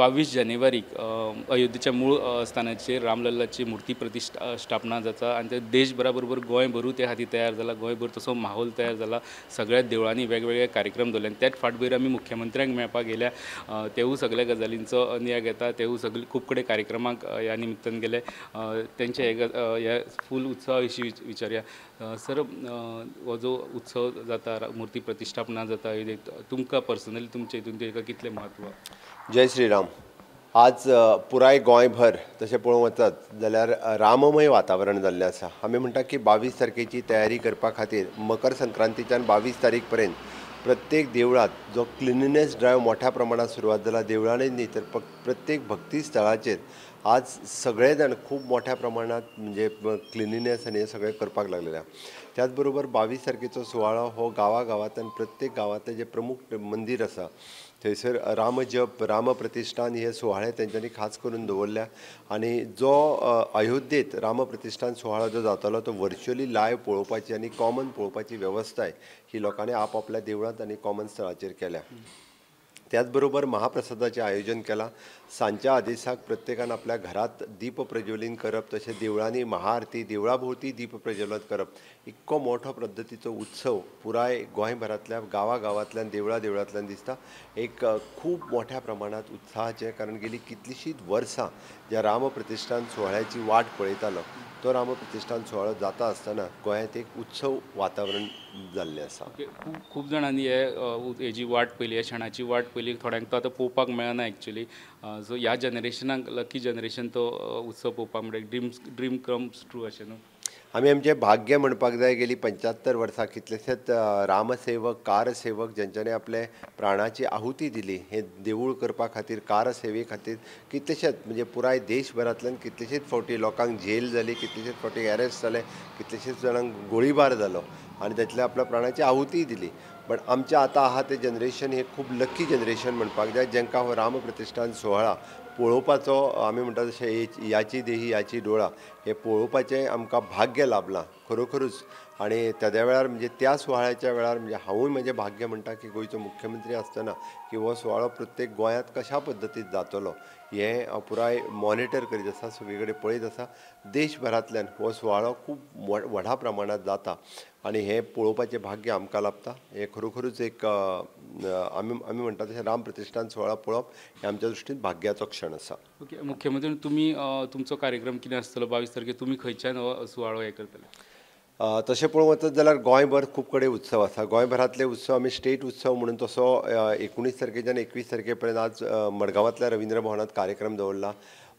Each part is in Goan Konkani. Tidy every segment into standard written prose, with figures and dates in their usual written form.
22 जानेवारीक अयोध्येच्या मूळ स्थानाचेर रामलल्लाची मूर्ती प्रतिष्ठा स्थापना जाता आनी ते देशभरा बरोबर गोंयभरूय त्या खातीर तयार जाला. गोंयभर तसो माहोल तयार जाला. सगळ्या देवळांनी वेगवेगळे कार्यक्रम दवरले आनी त्याच फाटभुंयेर आमी मुख्यमंत्र्यांक मेळपाक गेल्या. तेवूय सगळ्या गजालींचो नियाळ घेता. तेवूय सगळे खूब कडेन कार्यक्रमाक ह्या निमित्तान गेले. तेंचे ह्या फूल उत्सवा विशीं विचारया. सर, हो जो उत्सव जाता, मूर्ती प्रतिष्ठापना जाता, तुमकां पर्सनली तुमचे हितून तेका कितलें म्हत्व? जय श्रीराम. आज पुराय गोंयभर तशें पळोवंक वचत जाल्यार राममय वातावरण जाल्लें आसा. आमी म्हणटा की 22 तारखेची तयारी करपा खातीर मकर संक्रांतीच्यान 22 तारीख पर्यंत प्रत्येक देवळांत जो क्लिनिनेस ड्रायव्ह मोठ्या प्रमाणात सुरवात जाला, देवळांनी न्ही तर प्रत्येक भक्ती स्थळाचेर आज सगळे जाण खूब मोठ्या प्रमाणात म्हणजे क्लिनिनेस आनी हें सगळें करपाक लागलेलें आसा. त्याच बरोबर 22 तारखेचो सुवाळो हो गांवागांवांतल्यान प्रत्येक गांवांतलें जें प्रमुख मंदीर आसा थंयसर रामजप, रामप्रतिष्ठान हे सुवाळे तेंच्यांनी खास करून दवरल्या आनी जो अयोध्येंत रामप्रतिष्ठान सुवाळो जो जातालो तो वर्च्युअली लायव्ह पळोवपाची आनी कॉमन पळोवपाची वेवस्थाय ही लोकांनी आपआपल्या देवळांत आनी कॉमन स्थळाचेर केल्या. त्याच बरोबर महाप्रसादाचें आयोजन केलां. सांजच्या आदेसाक प्रत्येकान आपल्या घरांत दीप प्रज्वलीन करप, तशें देवळांनी महाआरती, देवळा भोंवती दीप प्रज्वलन करप, इतको मोठो पद्दतीचो उत्सव पुराय गोंयभरांतल्या गांवागांवांतल्यान देवळा देवळांतल्यान दिसता. एक खूब मोठ्या प्रमाणांत उत्साहाचें, कारण गेली कितलींशींच वर्सां ज्या रामप्रतिष्ठान सुवाळ्याची वाट पळयतालो तो रामप्रतिष्ठान सुवाळो जाता आसतना गोंयांत एक उत्सव वातावरण जाल्लें आसा. खूब जाणांनी हे हेजी वाट पळयली, ह्या क्षणाची वाट पळयली. थोड्यांक तो आतां पळोवपाक मेळना एक्चुली. सो ह्या जनरेशनाक लकी जनरेशन तो उत्सव पळोवपाक मेळटा. ड्रीम कम्स ट्रू अशें न्हू. आमी आमचें भाग्य म्हणपाक जाय. गेली 75 वर्सां कितलेशेच रामसेवक, कारसेवक जेंच्यांनी आपले प्राणाची आहुती दिली हें देवूळ करपा खातीर, कारसेवे खातीर कितलेशेच म्हणजे पुराय देशभरांतल्यान कितलेशेच फावटी लोकांक जेल जाली, कितलेशेच फावटी अरेस्ट जाले, कितलेशेच जाणांक गोळीबार जालो आनी तातूंतल्या आपल्या प्राणाची आहुती दिली. बट आमचें आतां आहा तें जनरेशन हें खूब लकी जनरेशन म्हणपाक जाय, जेंकां हो रामप्रतिष्ठान सुवाळा पळोवपाचो, आमी म्हणटा तशें याची देही याची डोळा हें पळोवपाचें आमकां भाग्य लाभलां खरोखरूच. आनी तेद्या वेळार म्हणजे त्या सुवाळ्याच्या वेळार म्हणजे हांवूय म्हजें भाग्य म्हणटा की गोंयचो मुख्यमंत्री आसतना की हो सुवाळो प्रत्येक गोंयांत कशा पद्दतीन जातलो हें हांव पुराय मॉनिटर करीत आसा, सगळे कडेन पळयत आसा. देशभरांतल्यान हो सुवाळो खूब व्हडा प्रमाणांत जाता आनी हें पळोवपाचें भाग्य आमकां लाभता. हें खरोखरूच एक आमी आमी म्हणटा तशें रामप्रतिष्ठान सुवाळो पळोवप हें आमच्या दृश्टीन भाग्याचो क्षण आसा. ओके, मुख्यमंत्री तुमी तुमचो कार्यक्रम कितें आसतलो 22 तारखेर, तुमी खंयच्यान हो सुवाळो हें करतले? तशें पळोवंक वचत जाल्यार गोंयभर खूब कडेन उत्सव आसा. गोंयभरांतले उत्सव आमी स्टेट उत्सव म्हणून तसो 19 तारखेच्यान 21 तारखे पर्यंत आज मडगांवांतल्या रवींद्र भवनांत कार्यक्रम दवरला.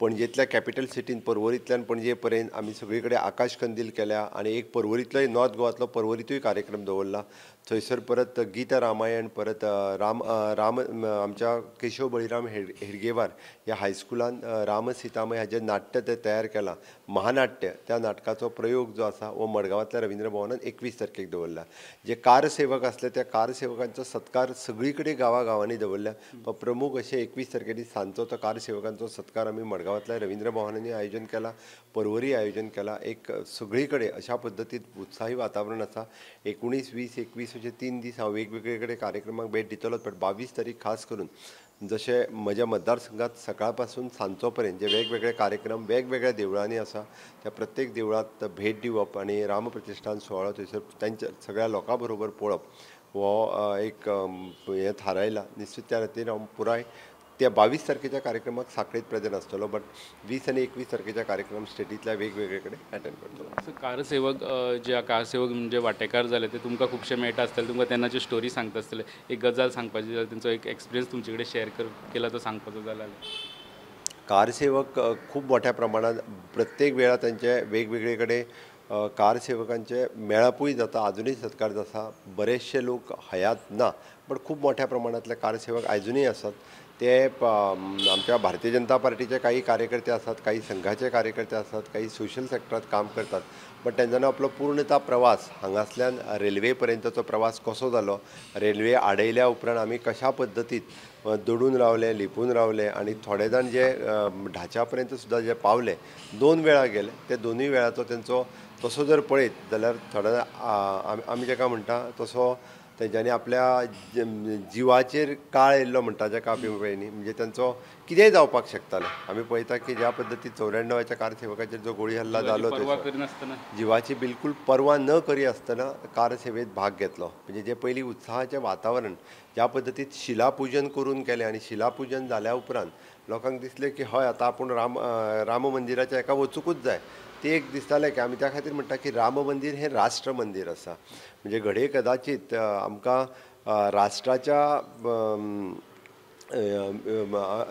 पणजेंतल्या कॅपिटल सिटीन पर्वरींतल्यान पणजे पर्यंत आमी सगळे कडेन आकाश कंदील केल्या आनी एक पर्वरींतलोय नॉर्थ गोवांतलो पर्वरींतूय कार्यक्रम दवरला. थंयसर परत गीता रामायण, परत राम राम आमच्या केशव बळीराम हेडगेवार ह्या हायस्कुलान राम सीतामय हाजें नाट्य तें तयार केलां, महानाट्य, त्या नाटकाचो प्रयोग जो आसा हो मडगांवांतल्या रवींद्र भवनान 21 तारखेक दवरला. जे कारसेवक आसले त्या कारसेवकांचो सत्कार सगळी कडेन गांवागांवांनी दवरल्या. प्रमुख अशें 21 तारखेक सांजचो तो कारसेवकांचो सत्कार आमी मडगांवांतल्या रवींद्र भवनांनी आयोजन केला, पर्वरी आयोजन केला. एक सगळी कडेन अशा पद्दतीन उत्साही वातावरण आसा. 19, 20, 21 अशे 3 दीस हांव वेगवेगळे कडेन कार्यक्रमाक भेट दितलोच, बट 22 तारीख खास करून जशें म्हज्या मतदारसंघात सकाळ पासून सांजचो पर्यंत जे वेगवेगळे कार्यक्रम वेगवेगळ्या देवळांनी आसा त्या प्रत्येक देवळांत भेट दिवप आनी रामप्रतिष्ठान सुवाळो थंयसर तांच्या सगळ्या लोकां बरोबर पळोवप हो एक हें थारायलां. निश्चित त्या खातीर हांव पुराय त्या 22 तारखेच्या कार्यक्रमाक साखळीत प्रेजंट आसतलो, बट 20 आनी 21 तारखेच्या कार्यक्रम स्टेटींतल्या वेगवेगळे कडेन अटेंड करतलो. कारसेवक जे कारसेवक म्हणजे वांटेकार जाले ते तुमकां खुबशे मेळटा आसतले, तुमकां तेन्नाच्यो स्टोरी सांगता आसतले. एक गजाल सांगपाची जाल्यार तेंचो एक एक्सपिरियन्स तुमचे कडेन शेअर केला तो सांगपाचो जाल्यार? कारसेवक खूब मोठ्या प्रमाणात प्रत्येक वेळा तांचे वेगवेगळे कडेन कारसेवकांचे मेळपूय जाता, आजुनूय सत्कार जाता. बरेचशे लोक हयात ना, बट खूब मोठ्या प्रमाणांतले कारसेवक आजुनूय आसात. ते आमच्या भारतीय जनता पार्टीचे काही कार्यकर्ते आसात, काही संघाचे कार्यकर्ते आसात, काही सोशल सेक्टरात काम करतात. बट तेंच्यांनी आपलो पूर्णता प्रवास हांगासल्यान रेल्वे पर्यंतचो प्रवास कसो जालो, रेल्वे आडयल्या उपरांत आमी कशा पद्दतीन दडून रावले, लिपून रावले आनी थोडे जाण जे ढाच्या पर्यंत सुद्दां जे पावले, 2 वेळा गेले, ते दोनूय वेळाचो तेंचो तसो जर पळयत जाल्यार थोडे आमी जेका म्हणटा तसो तेंच्यांनी आपल्या जिवाचेर काळ येयल्लो म्हणटा जाका आमी पळय न्ही, म्हणजे तांचो कितेंय जावपाक शकतालें. आमी पळयता की ज्या पद्दतीन 94च्या कारसेवकाचेर जो गोळी हल्ला जालो, जिवाची बिलकुल पर्वा न करी आसतना कारसेवेत भाग घेतलो. म्हणजे जे पयलीं उत्साहाचें वातावरण ज्या पद्दतीन शिलापूजन करून केलें आनी शिलापूजन जाल्या उपरांत लोकांक दिसलें की हय आतां आपूण राम मंदिराच्या एका वचुकूच जाय. ते एक दिसतालें की आमी त्या खातीर म्हणटा की राम मंदीर हें राष्ट्र मंदीर आसा. म्हणजे घडये कदाचीत आमकां राष्ट्राच्या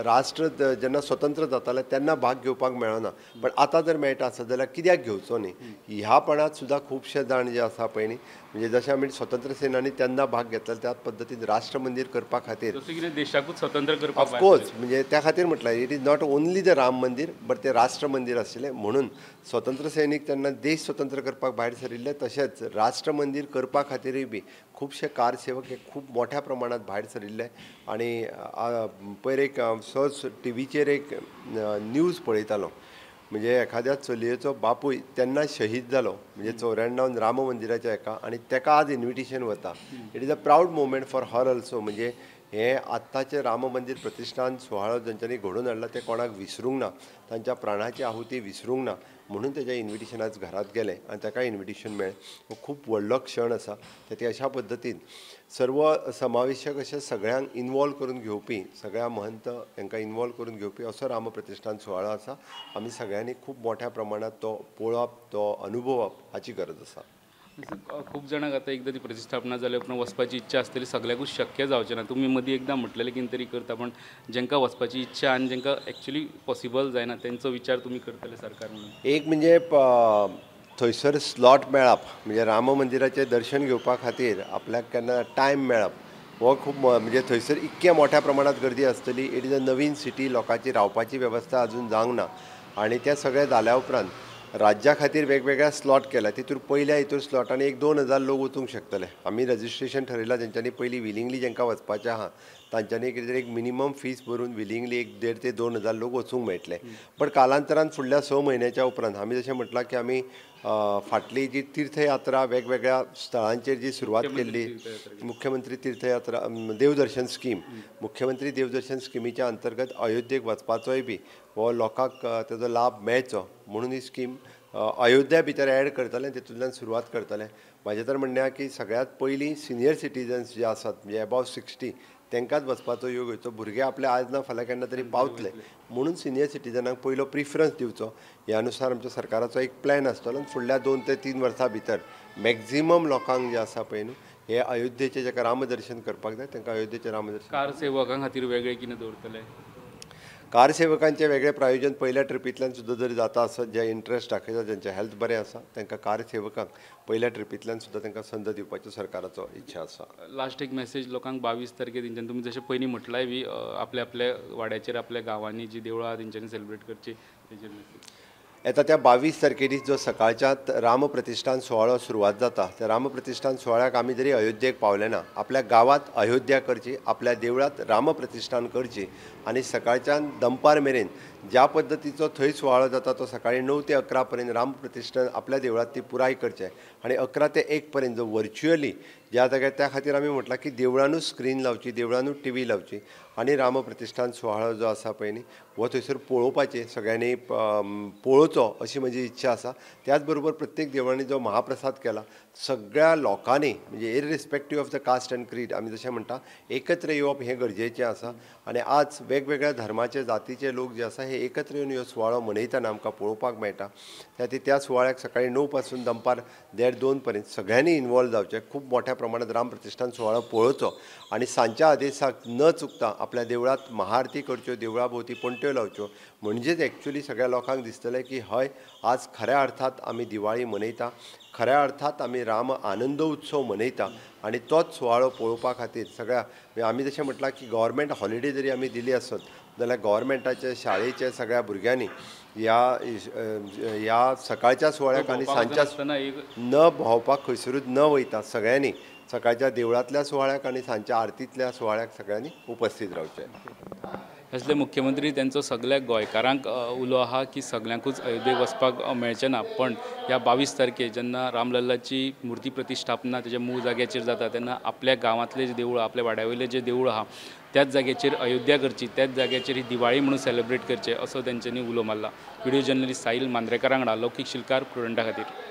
राष्ट्र जेन्ना स्वतंत्र जातालें तेन्ना भाग घेवपाक मेळना, पण आतां जर मेळटा आसत जाल्यार कित्याक घेवचो न्ही ह्या पणांत सुद्दां खुबशे जाण जे आसा पळय न्ही, म्हणजे जशें आमी स्वतंत्र सेनानी तेन्ना भाग घेतला त्याच पद्दतीन राष्ट्र मंदीर करपा खातीर देशाकूच स्वतंत्र करपाक ऑफकोर्स, म्हणजे त्या खातीर म्हटल्यार it is not only the Ram Mandir but तें राष्ट्र मंदीर आशिल्लें. म्हणून स्वतंत्र सैनीक तेन्ना देश स्वतंत्र करपाक भायर सरिल्ले, तशेंच राष्ट्र मंदीर करपा खातीरूय बी खुबशे कारसेवक हे खूब मोठ्या प्रमाणांत भायर सरिल्ले. आनी पयर एक सहज टीव्हीचेर एक न्यूज पळयतालो, म्हणजे एखाद्या चलयेचो बापूय तेन्ना शहीद जालो, म्हणजे 94 राम मंदिराच्या एका, आनी तेका आज इन्विटेशन वता. It is a proud moment for her also. म्हणजे हें आत्ताचें राम मंदीर प्रतिश्ठान सुवाळो जेंच्यांनी घडोवन हाडला तें कोणाक विसरूंक ना, तांच्या प्राणाची आहुती विसरूंक ना, म्हणून तेज्या इन्विटेशन आज घरांत गेलें आनी ताका इन्विटेशन मेळ्ळें. हो खूब व्हडलो क्षण आसा. ते अशा पद्दतीन सर्व समावेशक अशें सगळ्यांक इनवॉल्व करून घेवपी, सगळ्या महंत हांकां इनवॉल्व करून घेवपी असो राम प्रतिश्ठान सुवाळो आसा. आमी सगळ्यांनी खूब मोठ्या प्रमाणांत तो पळोवप, तो अनुभवप हाची गरज आसा. खूब जाणांक आतां एकदां ती प्रतिश्ठापना जाल्या उपरांत वचपाची इच्छा आसतली, सगळ्याकूच शक्य जावचें ना. तुमी मदीं एकदां म्हटलेलें कितें तरी करता, पण जेंकां वचपाची इच्छा आनी जेंकां एक्चुअली पॉसिबल जायना तेंचो विचार तुमी करतले सरकार म्हणून? एक म्हणजे थंयसर स्लॉट मेळप, म्हणजे राम मंदिराचें दर्शन घेवपा खातीर आपल्याक केन्ना टायम मेळप हो खूब म्हणजे थंयसर इतक्या मोठ्या प्रमाणांत गर्दी आसतली. It is a Naveen city, लोकांची रावपाची वेवस्था अजून जावंक ना आनी तें सगळें जाल्या उपरांत राज्या खातीर वेगवेगळ्या स्लॉट केल्या. तितूर पयल्या हितूर स्लॉटांनी 1-2 हजार लोक वचूंक शकतले. आमी रजिस्ट्रेशन ठरयलां, जेंच्यांनी पयलीं विलिंगली जेंकां वचपाचें आहा तांच्यांनी कितें तरी एक मिनिमम फीस भरून विलिंगली 1-1.5 ते 2 हजार लोक वचूंक मेळटले. पण कालांतरान फुडल्या 6 म्हयन्याच्या उपरांत आमी जशें म्हटलां की आमी फाटली जी तीर्थयात्रा वेगवेगळ्या स्थळांचेर जी सुरवात केल्ली, मुख्यमंत्री तीर्थयात्रा देवदर्शन स्कीम, मुख्यमंत्री देवदर्शन स्किमीच्या अंतर्गत अयोध्येक वचपाचोय बी हो लोकांक तेजो लाभ मेळचो म्हणून ही स्कीम अयोध्या भितर एड करतले, तितूंतल्यान सुरवात करतले. म्हाजें तर म्हणणें आहा की सगळ्यांत पयलीं सिनियर सिटीजन्स जे आसात, म्हणजे एबाव 60, तांकांच वचपाचो योग येवचो. भुरगे आपले आज ना फाल्यां केन्ना तरी पावतले, म्हणून सिनियर सिटीजनांक पयलो प्रिफरन्स दिवचो. ह्या अनुसार आमच्या सरकाराचो एक प्लॅन आसतलो आनी फुडल्या 2 ते 3 वर्सां भितर मॅक्झिमम लोकांक जे आसा पळय न्हू हे अयोध्येचें जाका रामदर्शन करपाक जाय तांकां अयोध्येचें रामदर्शन. कारसेवकां खातीर वेगळें कितें दवरतले? कारसेवकांचें वेगळें प्रायोजन पयल्या ट्रिपींतल्यान सुद्दां जर जाता आसत, जे इंट्रस्ट दाखयता, जेंचें हेल्थ बरें आसा तांकां कारसेवकांक पयल्या ट्रिपींतल्यान सुद्दां तांकां संद दिवपाची सरकाराचो इच्छा आसा. लास्ट एक मेसेज लोकांक 22 तारखे तेंच्यांनी तुमी जशें पयलीं म्हटलांय बी आपल्या आपल्या वाड्याचेर आपल्या गांवांनी जी देवळां आहा तेंच्यांनी सेलिब्रेट करची, तेजेर मेसेज. येता त्या 22 तारखेर जो सकाळच्या राम प्रतिश्ठान सुवाळो सुरवात जाता त्या राम प्रतिश्ठान सुवाळ्याक आमी जरी अयोध्येक पावले ना, आपल्या गांवांत अयोध्या करची, आपल्या देवळांत राम प्रतिश्ठान करची आनी सकाळच्यान दनपार मेरेन ज्या पद्दतीचो थंय सुवाळो जाता तो सकाळी 9 ते 11 पर्यंत राम प्रतिश्ठान आपल्या देवळांत ती पुराय करचें आनी 11 ते 1 पर्यंत जो वर्च्युअली ज्या जाग्यार, त्या खातीर आमी म्हटलां की देवळानूच स्क्रीन लावची, देवळानूच टीव्ही लावची आनी राम प्रतिश्ठान सुवाळो जो आसा पळय न्ही हो थंयसर पळोवपाचें सगळ्यांनी पळोवचो अशी म्हजी इच्छा आसा. त्याच बरोबर प्रत्येक देवळांनी जो महाप्रसाद केला सगळ्या लोकांनी, म्हणजे irrespective of the caste and creed, आमी जशें म्हणटा एकत्र येवप हें गरजेचें आसा आनी आज वेगवेगळ्या धर्माचे जातीचे लोक जे आसा हे एकत्र येवन ह्यो सुवाळो मनयतना आमकां पळोवपाक मेळटा. त्या खातीर त्या सुवाळ्याक सकाळी 9 पासून दनपार 1:30-2 पर्यंत सगळ्यांनी इनवॉल्व जावचें. खूब मोठ्या प्रमाणात राम प्रतिश्ठान सुवाळो पळोवचो आनी सांजच्या आदेसाक न चुकता आपल्या देवळांत महाआरती करच्यो, देवळा भोंवती पणट्यो लावच्यो, म्हणजेच एक्चुअली सगळ्या लोकांक दिसतलें की हय आज खऱ्या अर्थात आमी दिवाळी मनयता, खऱ्या अर्थात आमी राम आनंद उत्सव मनयता आनी तोच सुवाळो पळोवपा खातीर सगळ्या आमी जशें म्हटलां की गव्हर्मेंट हॉलिडे जरी आमी दिली आसत जाल्यार गव्हर्मेंटाचे शाळेचे सगळ्या भुरग्यांनी ह्या ह्या सकाळच्या सुवाळ्याक आनी सांजच्या न भोंवपाक खंयसरूच न वयता सगळ्यांनी सकाळच्या देवळांतल्या सुवाळ्याक आनी सांजच्या आरतींतल्या सुवाळ्याक सगळ्यांनी उपस्थित रावचें. असले मुख्यमंत्री तेंचो सगळ्या गोंयकारांक उलो आहा की सगल्यांकूच अयोध्येक वचपाक मेळचें ना, पण ह्या 22 तारखेर जेन्ना रामलल्लाची मूर्ती प्रतिश्ठापना तेच्या मूळ जाग्याचेर जाता तेन्ना आपल्या गांवांतलें जें देवूळ, आपल्या वाड्या वयलें जें देवूळ आहा त्याच जाग्याचेर अयोध्या करची, त्याच जाग्याचेर ही दिवाळी म्हणून सेलिब्रेट करचें असो तेंच्यांनी उलो मारला. व्हिडिओ जर्नलिस्ट साहिल मांद्रेकारा वांगडा लौकीक शिलकार, प्रुडंटा खातीर.